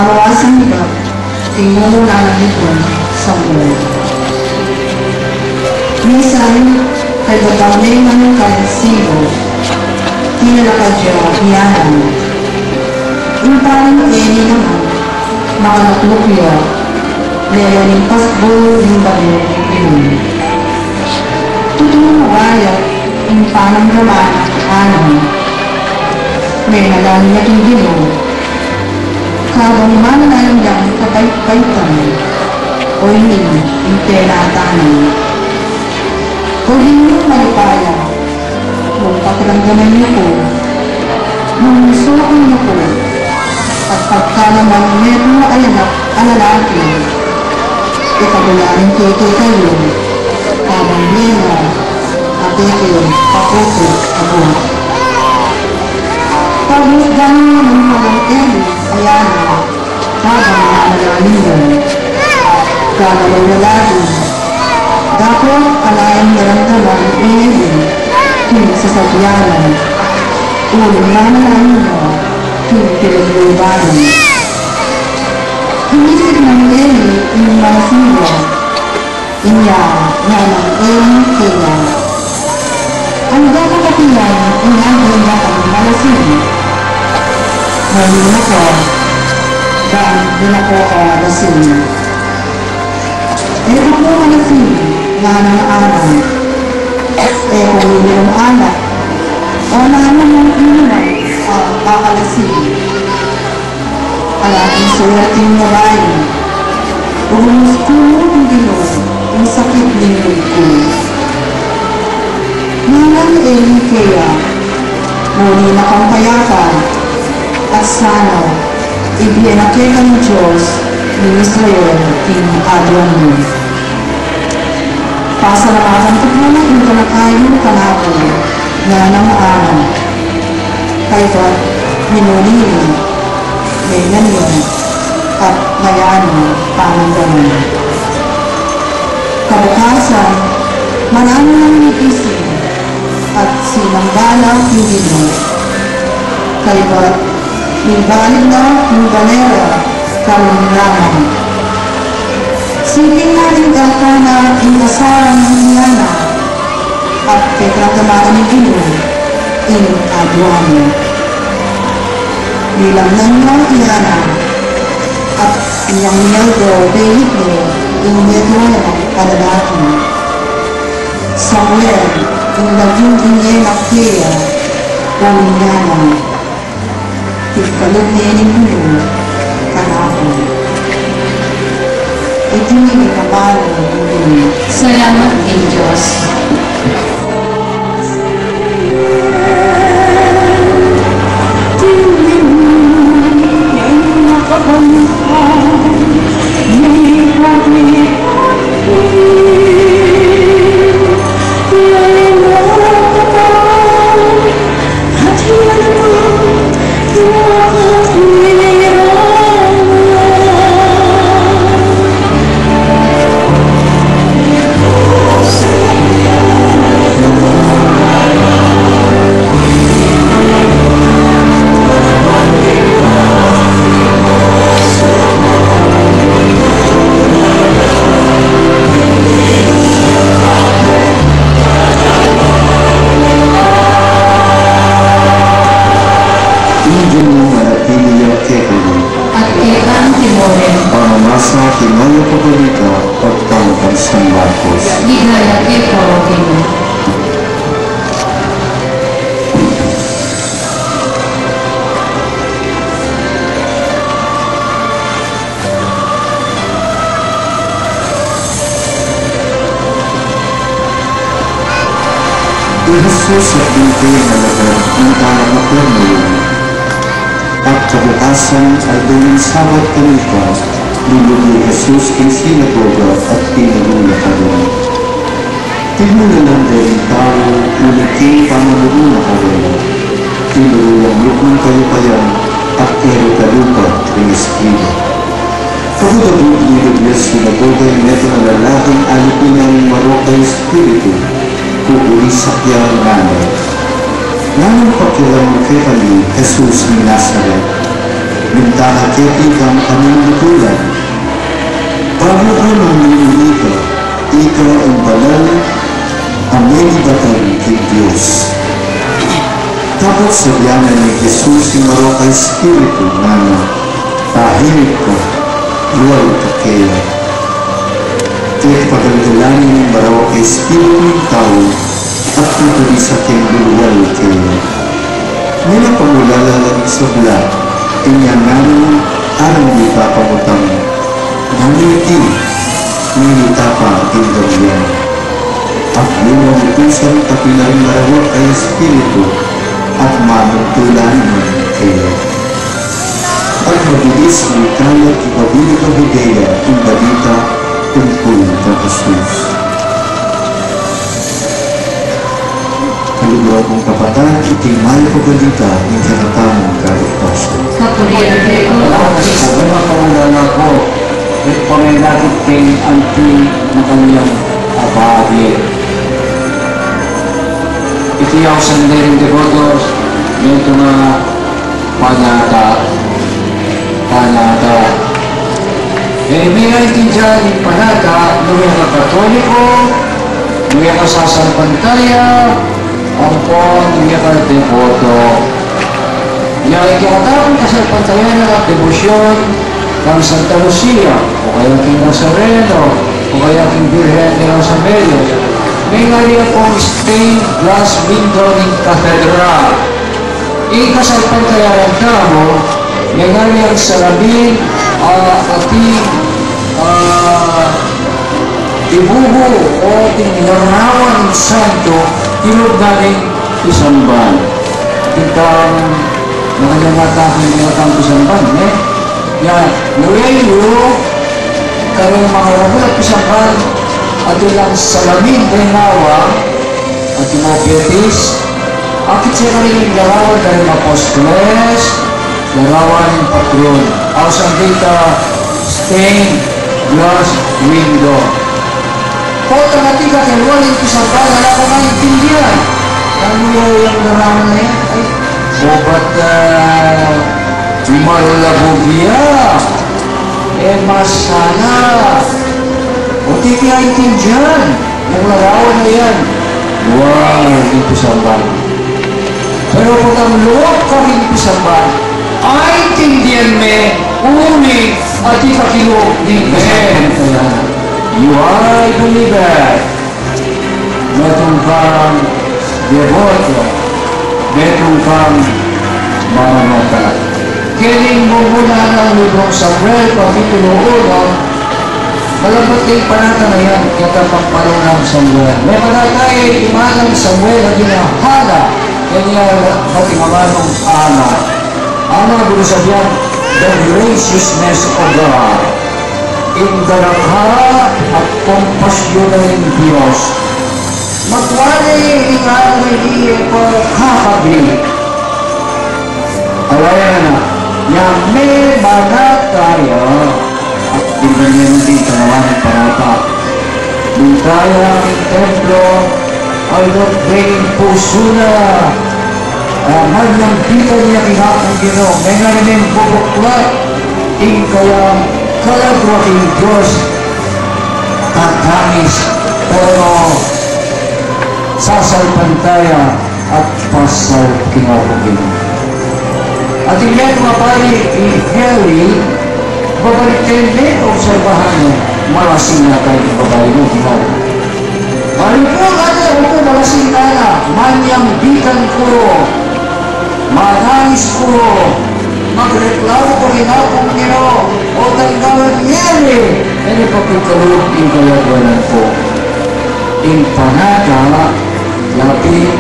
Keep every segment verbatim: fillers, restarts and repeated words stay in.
Awasan ita ing mumuna nang lipun, Samuel. Minsan, kaybat bang mengan karing sibu, tinalakad ya i Ana. Ing pari Eli naman, makalukluk ya, lele ning pasbul ning bale ning Ginu. Tutu mu ba ya ing panamdaman nang Ana? Menalangin ya king Ginu, kabang manalangin yang kapait-paitan, o ini ing penatang na. O Ginu, malipaya, nung pakiramdaman yu ku, nung sukan yu ku, at pagkalamang metung a anak a lalaki, ikabulanan ke kekayu, kabang bie na, a peke, paputu, abu. Pagmusdan na naman palang Eli, ayana, kabang manalangin ya. Gagalaw ya lagi. Dapot ala yang daramdaman i Eli king sasabian na, uling manalangin ya king pinagluban na. Inisip nang Eli ing malasin ya. Inya nganang Eli kaya, angga mu kapilan ing agyang dakang malasin? Muli na ka, bang dinako ka lasin? E ku pu malasin, nganang Ana. E ku iminum alak, o nanu mang inuman a makalasin. Ala ing suwerting babai. Ubus ku mu ing Ginu ing sakit ning lub ku. Nganang Eli kaya, muli na kang payapa, at sana ibie na keka ning Dios ning Israel ing aduan mu. Pasalamatan ku pu ing talakayu kanaku, nganang Ana. Kaybat minuli ne, mengan ne, at ngana ne, panamdaman. Kabukasan, maranu nang migising, at sinamba na ing Ginu. Kaybat, mibalik na ing bale ra karin laman. Siping na ning gakana ing asawa nang i Ana, at pekiramdaman na ning Ginu ing aduan na. Linamnan na i Ana, at inyang mialdo, beit ne ing metung a anak a lalaki. Samuel ing lagyu ning e na kaya, o ing Ana. Ing kalub ne ning Ginu kanaku. Iti ing kapalu ning Ginu. Salamat king Dios. Ing Ginu manatili ya kekayu. At keka mu rin. Pamamasa king Mayap a Balita agpang kang San Marcos. Ligaya keka, O Ginu. I Jesus a binte na lagan ning taga Kapernaum. At kabukasan, aldo ning Sabat kanita, linub i Jesus king sinagoga at tinuru ya karela. Tinula la ding tau, uling king pamanuru na karela, tinuru yang lub ning kayupayan, at e ring kalupa ring eskriba. Kabud-abud, linub ya sinagoga ing metung a lalaking aliku nang marok a espiritu, kukulisak ya ngana, Nanung pakialam mu kekami, Jesus ning Nazaret? Bintana keti bang amandutulan. Babu ka nung nini ika, ika ing banal a menibatan king Dios. Dapot sabian na nang Jesus king marok a espiritu, ngana, tahimik ka, lual ka kaya. Kaya pagdaldalan ning marok a espiritu ing tau, at mabisa keng lulual kaya. Nila pamulala la ing sabla, inya ngana, arang di pa pamutang. Nanu iti, nilita pa ing gabian. At yun ang utusan, kapilan marok a espiritu, at manuntulan man kaya. At mabilis mikalat king mabiling a Judea ing balita tungkul kang Jesus. Kaluguran kung kapatad, iti mayap a balita ning kekatamung kaligtasan. Kapurian keka, O Ginu. Pamulala ku, iti pamagkakit king anti na kanyang abadi. Iti ausan ding deboto, metung a Panata. Panata. E, mie ing kindian ning panata, nung e ka Katoliko, nung e ka sasalpantaya, ampon nung e ka deboto. Ing kekatamung kasalpantaya na debosyon kang Santa Lucia, o kaya king Nazareno, o kaya king Birhen de los Remedios. Mengaria pung stained glass window ning katedral. Ing kasalpantayanan tamu, mengaria ing salamin, a, ating, a, dibuhu o ating larawan ning santo, king lub na ning pisamban. Ating tau, makanyan na tamu king pisamban, e? Nya, nuebu, kareng mangarabul a pisamban, atin lang salamin, deng awa, atin maupiatis, akit ya karing larawan da ring apostoles, larawan ning patron, ausan dita stained glass window. Potang atin ka king lual ning pisamban, ala kang aintindian. Nanu ya ing larawan na yan? Ay, obat, a, malabug ya. E, masana. O, titi aintindian. Ing larawan na yan. Lual ning pisamban. Pero potang lub ka king pisamban, aintindian me, uling atin ka king lub ning pisamban. You are a believer. Metung kang deboto, metung kang manata. Keni ing mumuna nang librung Samuel, kapitulo uno, malabat ing panata na yan, keta pang panahun nang Samuel. Mepatay i manang Samuel a dinahala, keni a pati mamanung Ana. Ana, bunu sabian, the graciousness of God. Ing darakal a kumpasyun ning Dios. Makwali ing alang ini e pa kakabit. Awayan na, nya memanataya. At di na niya naging kanawan ng panata. Di kaya ang templo, ay naging puso na. Aman yang bitan niya kinakang Ginu, mengarimeng bubuklat, ing kayang kaladwa king Dios, tatangis, pero sasalpantaya at pasal king Ginu. At ing metung a pari, i Heli, babalik keng metung obserbahan ne, malasing na kaya ing babai mu, Ginu. Balik mu, kata, umu, malasing na na, manyambitan ku, manangis ku, magreklamu ku king Apung Ginu, o tanggalan ngeni, e ne pakikalub ing kayagwanan ku. Ing panata, lapin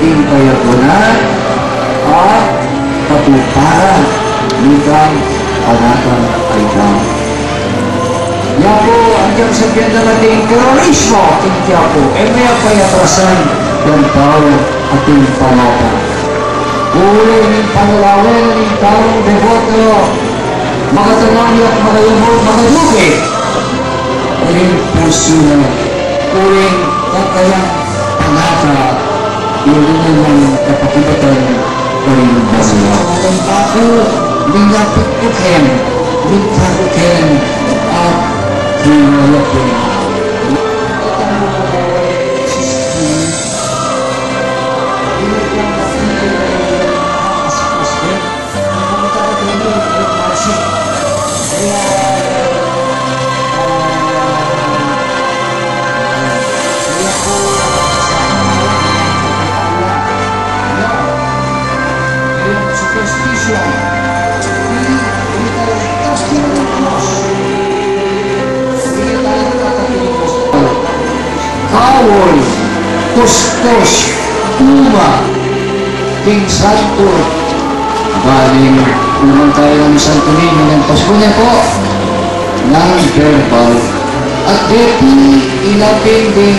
ing kayagwanan at katuparan ning panata a ita. Nya pu, agyang sabian da ating terorismo, ating tiyapu, e me ya payatrasan yang tau ating panata. Uling ing panalawen ning taung deboto, makatanang ya, makayamut, makaduke. Uling pusu na, uling kakayang panata, ilu na yang kapakibatan karing banua. Ang pako, Linapit ku keni, linapit ku keni, at hinalap ku na. Kaya po, sa pangalan ng Ama, Anak, Espiritu Santo. Kaya po, superstition. Hindi, hindi tayo, tapos hindi tayo, hindi tayo, hindi tayo, Kahoy, kuskus, tuma, king santo. Bali, unang tayo ng santo ninyo ng Pasko niya po, ng verbal. At deti, ilapin ding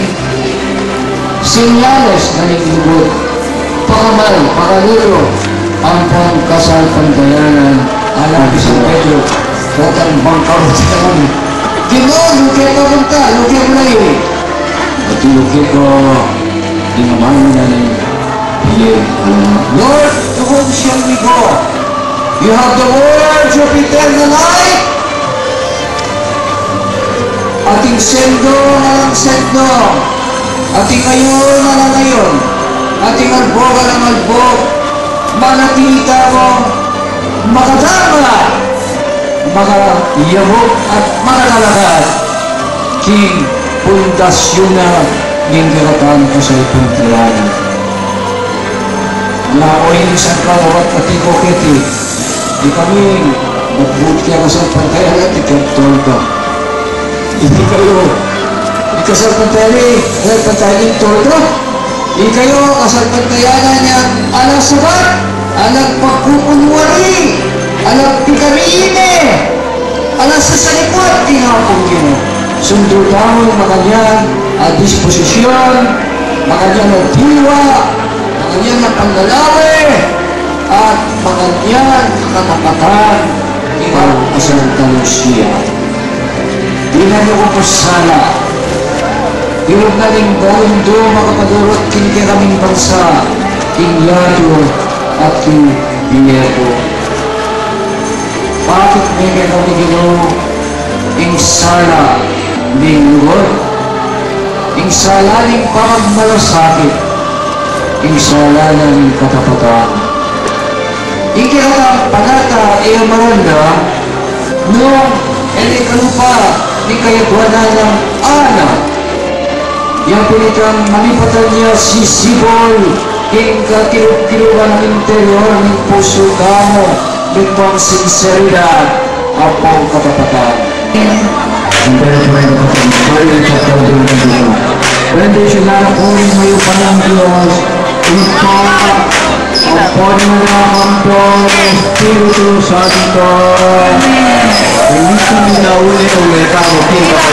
senyales na ning lugud, pangamal, pakalulu, ampong kasalpantayanan, alang San Pedro, datang bangkaw sa kami. Ginu, luke ka munta, luke mu na yun. At luke ko, di naman na rin. Lord, to whom shall we go? You have the words of eternal life. Ating sendo na lang sendo, ating ayon na lang ayon, ating albog na lang albog, manatili tayo makatama, makayabuk at makatalakad king pundasyon na ning kekatang kasalpantayanan. Nya, o ing sangkalabat a tiko keti, ikami, magbuti kaya kasalpantayanan, iti keng tolda. Ikayu, ikasalpantayanan, kasalpantayanan ing tolda. Ikayu, kasalpantayanan yang alang sabat, alang pagkukunwari, alang pikamine, alang sasalipat king Apung Ginu. Sundu tamu makanyan a disposisyon, makanyan a diwa, makanyan a panlalawe, at makanyan a katapatan, king Santa Lucia. Dinan yu ku pu sala. Ilub na ning daun duma kapadurut king kekaming bansa, king yatu at king bie ku. Pakit me kekami, Ginu, ing sala ning lugud, ing sala ning pamagmalasakit, ing sala ning katapatan. Ing kekatang panata e maranda, nung e ne kalupa ning kayadwanan nang Ana, yang pin itang malipatan ya sisibul king katilub-tiluban ning interior ning pusu tamu, mitmung sinseridad ampong katapatan. Bendisyunan na pu ning mayupayang Dios, Ibpa, Anak, ampon Espiritu Santo. Amen. Bendisyunan na pu ning mayupayang Dios.